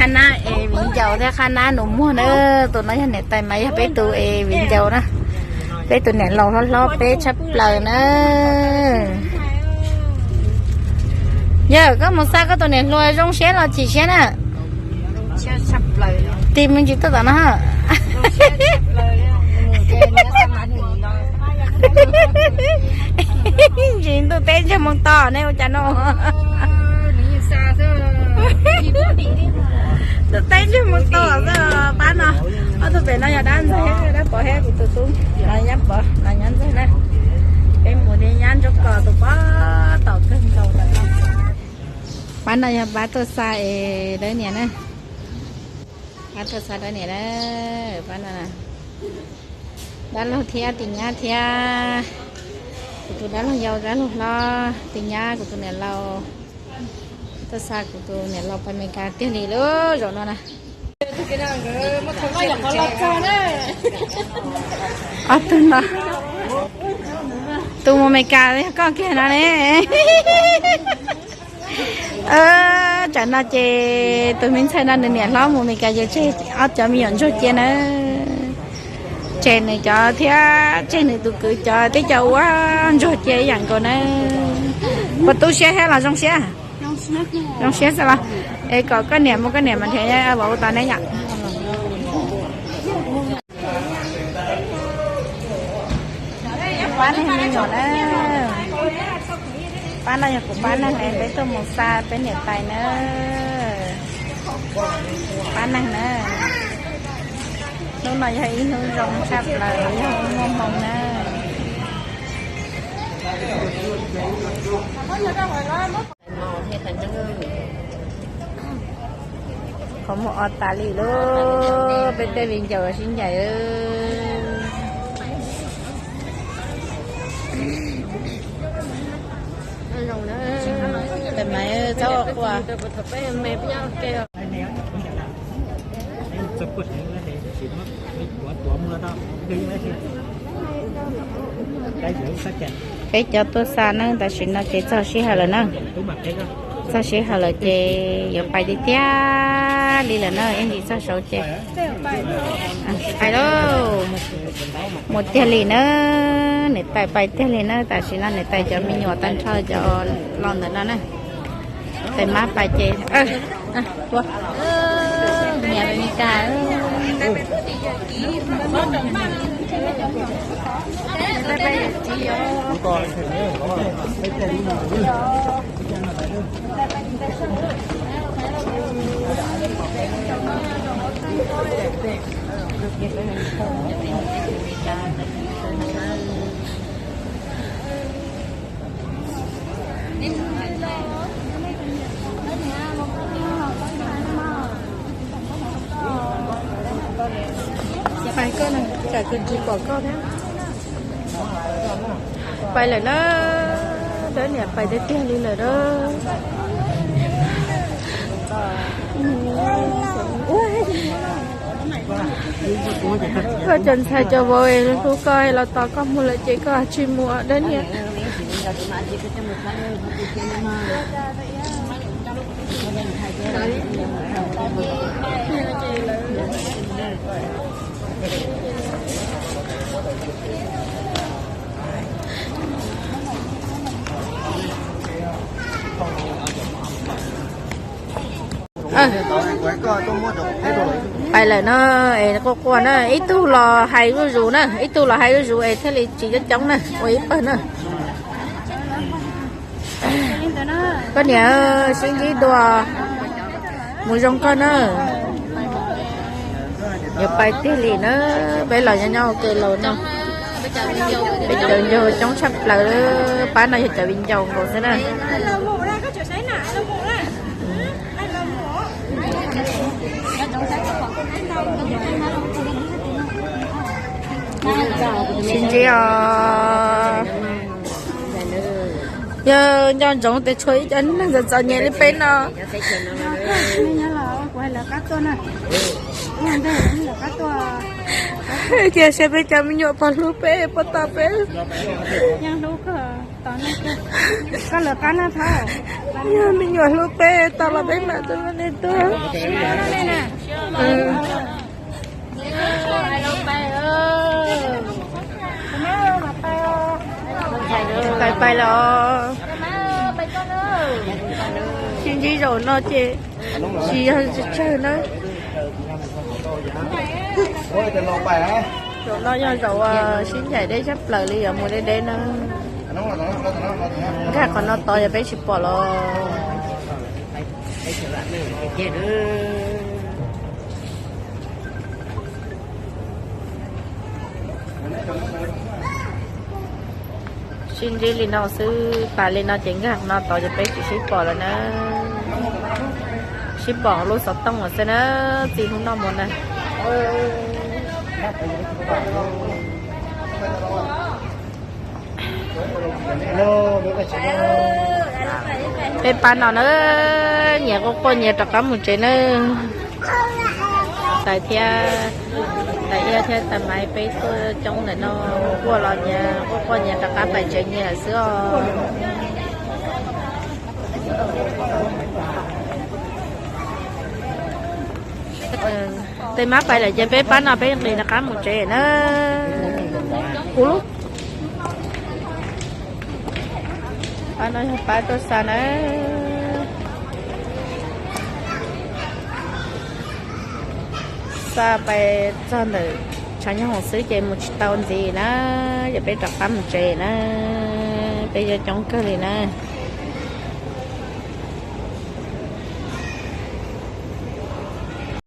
Qhab nab es viv ncaus thiab qhab nab nus muag na. Tus no yog niam tais mas yog peb tus es viv ncaus na. Peb tus niam laus hlob hlob peb tshaj plaws na. Yog koj mus xa koj tus niam hluas zoo siab los chim siab na. Tig me ntsis tuaj tom no. Ntsis ntuj teb ntseg moo to ne ua cas no. Ntuj teb ntseg moo to xwb pab no. Ob tug pem no yog dab ntxaig, dab pov thiab kuv tus tub, no nyab pov, no nyab ntxaig na. Peb mus thiab nyab ntsuag kos tus pov tom kawg nkaus lawm no. Pab no yog pab tuaj xa es dawb niam na. Pab tuaj xa dawb niam na. Pab no dab laug thiab tis nyab thiab. Kuv tus dab laug yau dab laug hlob tis nyab kuv tus niam laus. Tuaj xa kuv tus niam laus pais Amelikas tiag li lub zaum no na. Ob tug no, tus mus Amelikas yog koj kiag no ne. Tsam no ces tus me ntxhais no nws niam hlob mus Amelikas ces tseg ob cov me nyuam ntsuag cia na. Tseg nws cov thiab tseg nws tus kwv cov teb cov ua ntsuag cia ib yam nkaus na. Puas tu siab thiab los zoo siab? Zoo siab xwb los? Es kom koj niam mus koj niam mas nrhiav vauv ua tau neb yom. Pab neeg me nyuam na. Pab no yog kuv pab neeg es peb tuaj mus xa peb niam tais na. Pab neeg na. Hnub no yog ib hnub zoo tshaj plaws, yog hnub muaj hmoo na. Qhov muag o tas li lauj, peb tej viv ncaus sib ncaim. Tes maiv txhob ua quaj. Peb cov tuaj xa na, tam sim no ces txog sij hawm lawm na. Txog sij hawm lawm ces yuav pais tiag tiag li lawm na, ib ntsis txog saud ces pais lauj. Mus tiag li na, niam tais pais tiag li na, tam sim no niam tais cov me nyuam tag nrho cov los ntawm no na. Tais mab pais ces, niam Amelikas. Pais koj na, tsam koj tsis pom koj thiab. Pais lawm na, dab niam pais tiag tiag li lawm na. Koj cov ntxhais cov vauv hlub koj los tos koj mus lawm ces koj tsis mus dab niam. Pais lawm no, es quaj quaj na, ib tug los hais zuj zus na, ib tug los hais zuj zus es thiaj li tsis coob coob na, ua ib pawg na. Koj niam sib ntsib dua, mus zoo koj na. Yuav pais tiag li na, peb los nyob nyob ua ke los no. Peb cov viv ncaus coob tshaj plaws, pab no yog cov viv ncaus nkaus xwb na. Sib ntsib os. Yog nco ntsoov tias tshuav ib co neeg txom txom nyem li peb no. Cia saib peb cov me nyuam puas hlub peb, puas tos peb. Hlub kawg. Koj lawv qab na thab. Yog me nyuam hlub peb tau los peb mam tuaj nrog nej tuaj. Pais pais los. Sib ntsib zaum no ces tsis yog tsawg na. Zaum no yog zaum sib ncaim deb tshaj plaws li yuav mus deb deb na. Nkag qhov no tod yog peb tsis pom los. Sib ntsib li no xwb, tas li no ces nkag qhov no tod ces peb tsis sib pom lawm na. Sib pom lub xov tooj xwb na, txij hnub no mus na. Peb pab no na, nyias quaj quaj nyias rov qab mus tsev na. Tais thiab, tais Iab thiab tais Maiv peb tuaj coob ntawm no, quaj los nyias quaj quaj nyias rov qab pais tsev nyias lawm xwb os. Tej mab pais lawm ces peb pab no peb nqis rov qab mus tsev na. Kuv lub pab no yog pab tuaj xa na. Xa pais txog ntawm tshav nyob hoom xwb ces mus tsis tau ntxiv na, ces peb rov qab mus tsev na. Peb coob coob kawg li na.